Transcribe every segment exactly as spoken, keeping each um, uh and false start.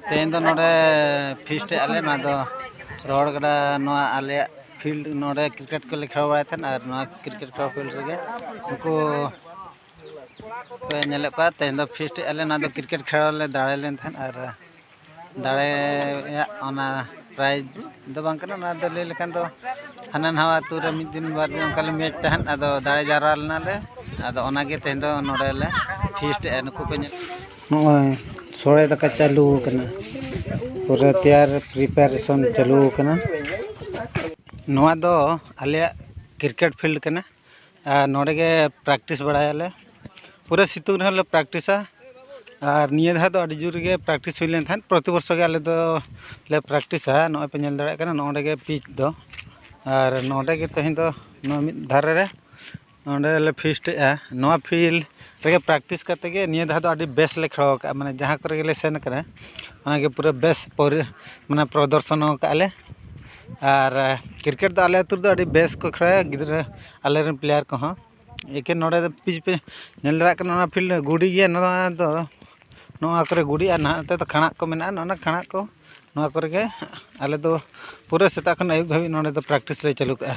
ᱛᱮᱦᱮᱧ ᱫᱚ ᱱᱚᱰᱮ ᱯᱷᱤᱥᱴ ᱮᱫᱼᱟ ᱞᱮ᱾ ᱱᱚᱣᱟ ᱫᱚ ᱨᱚᱦᱚᱲ ᱜᱟᱰᱟ, ᱱᱚᱣᱟ ᱟᱞᱮᱭᱟᱜ ᱯᱷᱤᱞᱰ, ᱱᱚᱰᱮ ᱠᱨᱤᱠᱮᱴ ᱠᱚᱞᱮ ᱠᱷᱮᱞ ᱵᱟᱲᱟᱭ ᱛᱟᱦᱮᱸᱫ᱾ ᱟᱨ ᱱᱚᱣᱟ ᱠᱨᱤᱠᱮᱴ ᱠᱷᱮᱞ ᱯᱷᱤᱞᱰ ᱨᱮᱜᱮ ᱩᱱᱠᱩ ᱯᱮ ᱧᱮᱞᱮᱫ ᱠᱚᱣᱟ, ᱛᱮᱦᱮᱧ ᱫᱚ ᱯᱷᱤᱥᱴ ᱮᱫᱼᱟ ᱞᱮ᱾ ᱱᱚᱣᱟ ᱫᱚ ᱠᱨᱤᱠᱮᱴ ᱠᱷᱮᱞ ᱞᱮ ᱫᱟᱲᱮ ᱞᱮᱱ ᱛᱟᱦᱮᱸᱫ᱾ ᱟᱨ ᱫᱟᱲᱮᱭᱟᱜ ᱚᱱᱟ ᱯᱨᱟᱭᱤᱡᱽ ᱫᱚ ᱵᱟᱝ ᱠᱟᱱᱟ, ᱚᱱᱟ ᱫᱚ ᱞᱟᱹᱭ ᱞᱮᱠᱷᱟᱱ ᱫᱚ ᱦᱟᱱᱟ ᱱᱟᱣᱟ ᱟᱹᱛᱩ ᱨᱮ ᱢᱤᱫ ᱫᱤᱱ ᱵᱟᱨ ᱫᱤᱱ ᱚᱱᱠᱟ ᱞᱮ ᱢᱮᱪ ᱛᱟᱦᱮᱸᱫ᱾ ᱟᱫᱚ ᱫᱟᱲᱮ ᱡᱟᱣᱨᱟ ᱞᱮᱱᱟᱞᱮ᱾ ᱟᱫᱚ ᱚᱱᱟᱜᱮ ᱛᱮᱦᱮᱧ ᱫᱚ ᱱᱚᱰᱮ ᱞᱮ ᱯᱷᱤᱥᱴ ᱮᱫᱼᱟ᱾ ᱱᱩᱠᱩ ᱯᱮ ᱧᱮᱞ ᱱᱚᱜᱼᱚᱭ ᱥᱚᱲᱮ ᱫᱟᱠᱟ ᱪᱟᱹᱞᱩ ᱟᱠᱟᱱᱟ, ᱯᱩᱨᱟᱹ ᱛᱮᱭᱟᱨ ᱯᱨᱤᱯᱟᱨᱮᱥᱚᱱ ᱪᱟᱹᱞᱩ ᱟᱠᱟᱱᱟ᱾ ᱱᱚᱣᱟ ᱫᱚ ᱟᱞᱮᱭᱟᱜ ᱠᱨᱤᱠᱮᱴ ᱯᱷᱤᱞᱰ ᱠᱟᱱᱟ᱾ ᱟᱨ ᱱᱚᱰᱮ ᱜᱮ ᱯᱨᱮᱠᱴᱤᱥ ᱵᱟᱲᱟᱭᱟᱞᱮ, ᱯᱩᱨᱟᱹ ᱥᱤᱛᱩᱝ ᱨᱮᱦᱚᱸ ᱞᱮ ᱯᱨᱮᱠᱴᱤᱥᱟ᱾ ᱟᱨ ᱱᱤᱭᱟᱹ ᱫᱷᱟᱣ ᱫᱚ ᱟᱹᱰᱤ ᱡᱳᱨ ᱜᱮ ᱯᱨᱮᱠᱴᱤᱥ ᱦᱩᱭ ᱞᱮᱱ ᱛᱟᱦᱮᱸᱫ᱾ ᱯᱨᱚᱛᱤ ᱵᱚᱨᱥᱚ ᱜᱮ ᱟᱞᱮ ᱫᱚ ᱞᱮ ᱯᱨᱮᱠᱴᱤᱥᱟ᱾ ᱱᱚᱜᱼᱚᱭ ᱯᱮ ᱧᱮᱞ ᱫᱟᱲᱮᱭᱟᱜ ᱠᱟᱱᱟ, ᱱᱚᱜᱼᱚ ᱱᱚᱰᱮ ᱜᱮ ᱯᱤᱪ ᱫᱚ᱾ ᱟᱨ ᱱᱚᱰᱮ ᱜᱮ ᱛᱮᱦᱮᱧ ᱫᱚ ᱱᱚᱣᱟ ᱢᱤᱫ ᱫᱷᱟᱨᱮ ᱨᱮ ᱱᱚᱰᱮ ᱞᱮ ᱯᱷᱤᱥᱴ ᱮᱫᱼᱟ᱾ ᱱᱚᱣᱟ ᱯᱷᱤᱞᱰ ᱨᱮᱜᱮ ᱯᱨᱮᱠᱴᱤᱥ ᱠᱟᱛᱮ ᱜᱮ ᱱᱤᱭᱟᱹ ᱫᱷᱟᱣ ᱫᱚ ᱟᱹᱰᱤ ᱵᱮᱥ ᱞᱮ ᱠᱷᱮᱞ ᱟᱠᱟᱫᱼᱟ᱾ ᱢᱟᱱᱮ ᱡᱟᱦᱟᱸ ᱠᱚᱨᱮ ᱜᱮᱞᱮ ᱥᱮᱱ ᱟᱠᱟᱱᱟ, ᱚᱱᱟᱜᱮ ᱯᱩᱨᱟᱹ ᱵᱮᱥ ᱯᱚᱨᱤ-, ᱢᱟᱱᱮ ᱯᱨᱚᱫᱚᱨᱥᱚᱱ ᱟᱠᱟᱫᱼᱟ ᱞᱮ᱾ ᱟᱨ ᱠᱨᱤᱠᱮᱴ ᱫᱚ ᱟᱞᱮ ᱟᱹᱛᱩ ᱨᱮᱫᱚ ᱟᱹᱰᱤ ᱵᱮᱥ ᱠᱚ ᱠᱷᱮᱞᱟ ᱜᱤᱫᱽᱨᱟᱹ, ᱟᱞᱮᱨᱮᱱ ᱯᱞᱮᱭᱟᱨ ᱠᱚᱦᱚᱸ᱾ ᱮᱠᱮᱱ ᱱᱚᱰᱮ ᱫᱚ ᱯᱤᱪ ᱯᱮ ᱧᱮᱞ ᱫᱟᱲᱮᱭᱟᱜ ᱠᱟᱱᱟ, ᱚᱱᱟ ᱯᱷᱤᱞᱰ ᱜᱩᱰᱤ ᱜᱮᱭᱟ᱾ ᱱᱚᱣᱟ ᱫᱚ, ᱱᱚᱣᱟ ᱠᱚᱨᱮ ᱜᱩᱰᱤ ᱟᱨ ᱱᱟᱦᱟᱜ ᱱᱚᱛᱮ ᱫᱚ ᱠᱷᱟᱲᱟᱜ ᱠᱚ ᱢᱮᱱᱟᱜᱼᱟ᱾ ᱱᱚᱜᱼᱚ ᱱᱟ ᱠᱷᱟᱲᱟᱜ ᱠᱚ, ᱱᱚᱣᱟ ᱠᱚᱨᱮ ᱜᱮ ᱟᱞᱮ ᱫᱚ ᱯᱩᱨᱟᱹ ᱥᱮᱛᱟᱜ ᱠᱷᱚᱱ ᱟᱹᱭᱩᱵ ᱫᱷᱟᱹᱵᱤᱡ ᱱᱚᱰᱮ ᱫᱚ ᱯᱨᱮᱠᱴᱤᱥ ᱞᱮ ᱪᱟᱹᱞᱩ ᱠᱟᱜᱼᱟ᱾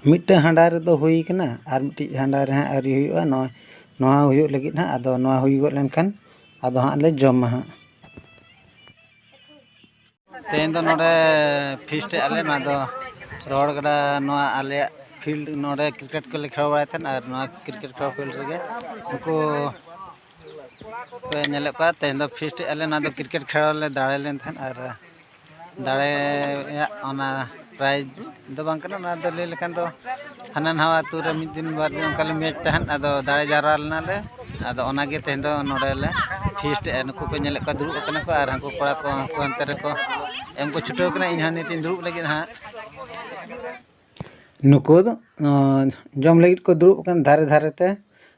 ᱢᱤᱫᱴᱟᱝ ᱦᱟᱸᱰᱟ ᱨᱮᱫᱚ ᱦᱩᱭ ᱠᱟᱱᱟ, ᱟᱨ ᱢᱤᱫᱴᱤᱡ ᱦᱟᱸᱰᱟ ᱨᱮ ᱦᱟᱸᱜ ᱟᱹᱣᱨᱤ ᱦᱩᱭᱩᱜᱼᱟ᱾ ᱱᱚᱣᱟ, ᱱᱚᱣᱟ ᱦᱩᱭᱩᱜ ᱞᱟᱹᱜᱤᱫ ᱦᱟᱸᱜ, ᱟᱫᱚ ᱱᱚᱣᱟ ᱦᱩᱭ ᱜᱚᱫ ᱞᱮᱱᱠᱷᱟᱱ ᱟᱫᱚ ᱦᱟᱸᱜ ᱞᱮ ᱡᱚᱢᱟ ᱦᱟᱸᱜ᱾ ᱛᱮᱦᱮᱧ ᱫᱚ ᱱᱚᱰᱮ ᱯᱷᱤᱥᱴ ᱮᱫᱼᱟ ᱞᱮ᱾ ᱱᱚᱣᱟ ᱫᱚ ᱨᱚᱦᱚᱲ ᱜᱟᱰᱟ, ᱱᱚᱣᱟ ᱟᱞᱮᱭᱟᱜ ᱯᱷᱤᱞᱰ, ᱱᱚᱰᱮ ᱠᱨᱤᱠᱮᱴ ᱠᱚᱞᱮ ᱠᱷᱮᱞ ᱵᱟᱲᱟᱭ ᱛᱟᱦᱮᱸᱫ᱾ ᱟᱨ ᱱᱚᱣᱟ ᱠᱨᱤᱠᱮᱴ ᱠᱷᱮᱞ ᱯᱷᱤᱞᱰ ᱨᱮᱜᱮ ᱩᱱᱠᱩ ᱯᱮ ᱧᱮᱞᱮᱫ ᱠᱚᱣᱟ, ᱛᱮᱦᱮᱧ ᱫᱚ ᱯᱷᱤᱥᱴ ᱮᱫᱼᱟ ᱞᱮ᱾ ᱱᱚᱣᱟ ᱫᱚ ᱠᱨᱤᱠᱮᱴ ᱠᱷᱮᱞ ᱞᱮ ᱫᱟᱲᱮ ᱞᱮᱱ ᱛᱟᱦᱮᱸᱫ᱾ ᱟᱨ ᱫᱟᱲᱮᱭᱟᱜ ᱚᱱᱟ ᱯᱨᱟᱭᱤᱡᱽ ᱫᱚ ᱵᱟᱝ ᱠᱟᱱᱟ, ᱚᱱᱟ ᱫᱚ ᱞᱟᱹᱭ ᱞᱮᱠᱷᱟᱱ ᱫᱚ ᱦᱟᱱᱟ ᱱᱟᱣᱟ ᱟᱹᱛᱩ ᱨᱮ ᱢᱤᱫ ᱫᱤᱱ ᱵᱟᱨ ᱫᱤᱱ ᱚᱱᱠᱟ ᱞᱮ ᱢᱮᱪ ᱛᱟᱦᱮᱸᱫ᱾ ᱟᱫᱚ ᱫᱟᱲᱮ ᱡᱟᱣᱨᱟ ᱞᱮᱱᱟᱞᱮ᱾ ᱟᱫᱚ ᱚᱱᱟᱜᱮ ᱛᱮᱦᱮᱧ ᱫᱚ ᱱᱚᱰᱮ ᱞᱮ ᱯᱷᱤᱥᱴ ᱮᱫᱼᱟ᱾ ᱱᱩᱠᱩ ᱯᱮ ᱧᱮᱞᱮᱫ ᱠᱚᱣᱟ, ᱫᱩᱲᱩᱵ ᱟᱠᱟᱱᱟ ᱠᱚ᱾ ᱟᱨ ᱦᱟᱹᱱᱠᱩ ᱠᱚᱲᱟ ᱠᱚ ᱩᱱᱠᱩ ᱦᱟᱱᱛᱮ ᱨᱮᱠᱚ ᱮᱢ ᱠᱚ ᱪᱷᱩᱴᱟᱹᱣ ᱠᱟᱱᱟ᱾ ᱤᱧ ᱦᱚᱸ ᱱᱤᱛᱤᱧ ᱫᱩᱲᱩᱵ ᱞᱟᱹᱜᱤᱫ ᱦᱟᱸᱜ᱾ ᱱᱩᱠᱩ ᱫᱚ, ᱚ, ᱡᱚᱢ ᱞᱟᱹᱜᱤᱫ ᱠᱚ ᱫᱩᱲᱩᱵ ᱟᱠᱟᱱ ᱫᱷᱟᱨᱮ ᱫᱷᱟᱨᱮ ᱛᱮ᱾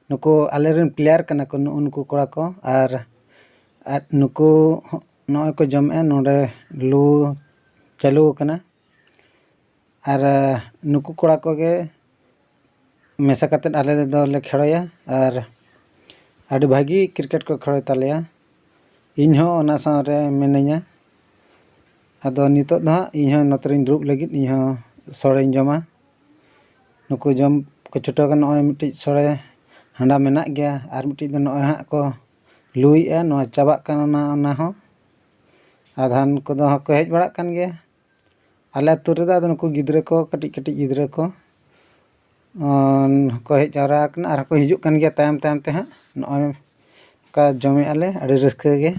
ᱱᱩᱠᱩ ᱟᱞᱮᱨᱮᱱ ᱯᱞᱮᱭᱟᱨ ᱠᱟᱱᱟ ᱠᱚ, ᱱᱩᱜᱼᱩ ᱱᱩᱠᱩ ᱠᱚᱲᱟ ᱠᱚ᱾ ᱟᱨ, ᱟᱨ ᱱᱩᱠᱩ ᱱᱚᱜᱼᱚᱭ ᱠᱚ ᱡᱚᱢᱮᱜᱼᱟ᱾ ᱱᱚᱰᱮ ᱞᱩ ᱪᱟᱹᱞᱩ ᱟᱠᱟᱱᱟ᱾ ᱟᱨ, ᱟ, ᱱᱩᱠᱩ ᱠᱚᱲᱟ ᱠᱚᱜᱮ ᱢᱮᱥᱟ ᱠᱟᱛᱮᱫ ᱟᱞᱮ ᱫᱚᱞᱮ ᱠᱷᱮᱞᱳᱭᱟ᱾ ᱟᱨ ᱟᱹᱰᱤ ᱵᱷᱟᱹᱜᱤ ᱠᱨᱤᱠᱮᱴ ᱠᱚ ᱠᱷᱮᱞᱳᱭ ᱛᱟᱞᱮᱭᱟ᱾ ᱤᱧ ᱦᱚᱸ ᱚᱱᱟ ᱥᱟᱶᱨᱮ ᱢᱤᱱᱟᱹᱧᱟ᱾ ᱟᱫᱚ ᱱᱤᱛᱚᱜ ᱫᱚ ᱦᱟᱸᱜ ᱤᱧ ᱦᱚᱸ ᱱᱚᱛᱮ ᱨᱤᱧ ᱫᱩᱲᱩᱵ ᱞᱟᱹᱜᱤᱫ, ᱤᱧ ᱦᱚᱸ ᱥᱚᱲᱮᱧ ᱡᱚᱢᱟ᱾ ᱱᱩᱠᱩ ᱡᱚᱢ ᱠᱚ ᱪᱷᱩᱴᱟᱹᱣ ᱠᱟᱱᱟ᱾ ᱱᱚᱜᱼᱚᱭ ᱢᱤᱫᱴᱤᱡ ᱥᱚᱲᱮ ᱦᱟᱸᱰᱟ ᱢᱮᱱᱟᱜ ᱜᱮᱭᱟ, ᱟᱨ ᱢᱤᱫᱴᱤᱡ ᱫᱚ ᱱᱚᱜᱼᱚᱭ ᱦᱟᱸᱜ ᱠᱚ ᱞᱩᱭᱮᱜᱼᱟ, ᱱᱚᱣᱟ ᱪᱟᱵᱟᱜ ᱠᱟᱱᱟ ᱚᱱᱟ, ᱚᱱᱟ ᱦᱚᱸ᱾ ᱟᱫᱷᱟᱱ ᱠᱚᱫᱚ ᱦᱚᱸᱠᱚ ᱦᱮᱡ ᱵᱟᱲᱟᱜ ᱠᱟᱱ ᱜᱮᱭᱟ᱾ ᱟᱞᱮ ᱟᱹᱛᱩ ᱨᱮᱫᱚ ᱟᱫᱚ ᱱᱩᱠᱩ ᱜᱤᱫᱽᱨᱟᱹ ᱠᱚ, ᱠᱟᱹᱴᱤᱡ ᱠᱟᱹᱴᱤᱡ ᱜᱤᱫᱽᱨᱟᱹ ᱠᱚ, ᱚᱱ, ᱠᱚ ᱦᱮᱡ ᱡᱟᱣᱨᱟ ᱟᱠᱟᱱᱟ, ᱟᱨᱦᱚᱸ ᱠᱚ ᱦᱤᱡᱩᱜ ᱠᱟᱱ ᱜᱮᱭᱟ ᱛᱟᱭᱚᱢ ᱛᱟᱭᱚᱢ ᱛᱮ ᱦᱟᱸᱜ᱾ ᱱᱚᱜᱼᱚᱭ ᱱᱚᱝᱠᱟ ᱡᱚᱢᱮᱜᱼᱟ ᱞᱮ, ᱟᱹᱰᱤ ᱨᱟᱹᱥᱠᱟᱹ ᱜᱮ᱾